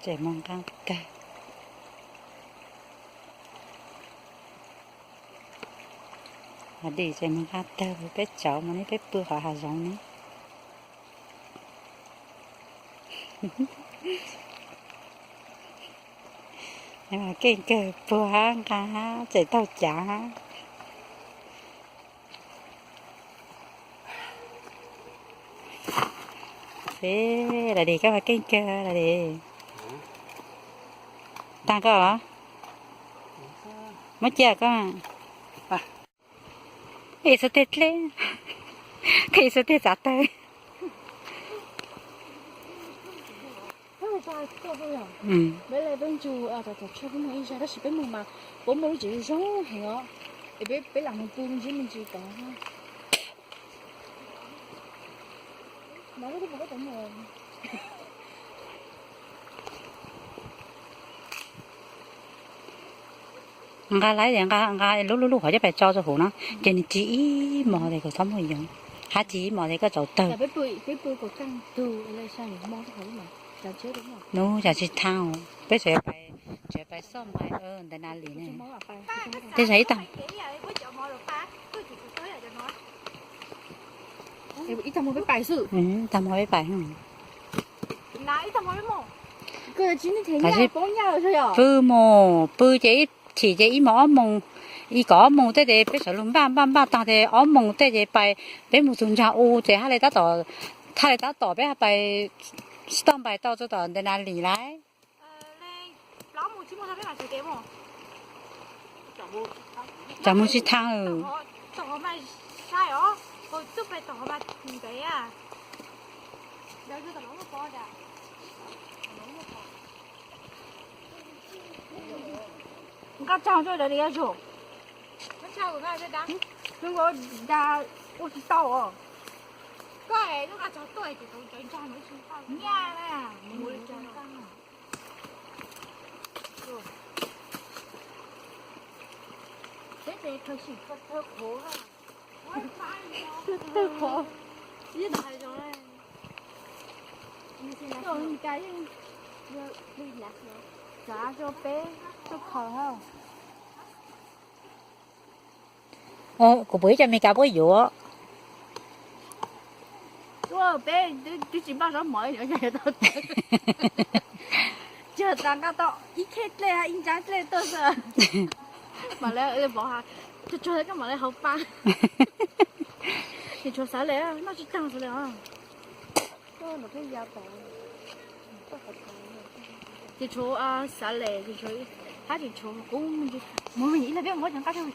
Tseem mus nqa tawg. Hav dim tseem mus nqa tawg, peb tsauv mus ne, peb pw qhov hav zoov ne. Keej kawg, puag hab nqa hab tseem taug cav hab. Lam dim, koj mas keej kawg lam dim. Taag koj los? Muab cia koj. Ib xub tig dleb, koj ib xub tig tsav tawg. Peb mus, tab sis peb mus mas puab muaj lub tsev zoo heev os, es peb lam mus pw me ntsis me ntsis tod. Nqa lawm es nqa lub lub lub qhov coj pais tso rau hauv na, ces nws tsis ib hmos tes kuv txhob muab yoov, hab tsis ib hmos tes koj tsaus tawg. Nub, cas tsis thaab, peb tseem, tseem pais xoj nqaij ntawm na li ne. Tej zaum ib tag, ib tag hmo peb pais. Pw mus, pw ces ib chim ces ib moos ob moos, ib kom ob moos tej ces peb sawv lug npaj npaj npaj taag ces ob moos tej ces pais, peb mus txug nraag u ces hab le tab tom, hab le tab tom peb pais, tsis tau pais tau txug tom ntawm na li lawm. Tsaam mus tsis thaab. Nqa tsaug rau daim li zuj, da ua tsis tau os. Koj es lub nqa tsaug tuaj ces tau cov nraag no tsis tau. Nyaj na, mus li cas nqa. Peb ces khaws sim khaws qhuav, khaws qhuav, ib tag hais zoo. Tuaj Mes Kas yeej, txav rau peb tuaj khaws hab. Kuv pum ib co Mes Kas puab yuav. Peb twb tsis npaj zaub mov, tau tag, nqa tau ib khej dlej hab ib nrab dlej tuaj xwb. Mam li pov has, tsuag tsuag koj mam li hauv pa. Tseem tshuav xav lem, noj tsis taag xav lem os. Tseem tshuav xav lem, tseem tshuav, hab tseem tshuav kuv mus me ntsis, mus me ntsis ib leeg peb mus muab cov nqaj tsaug.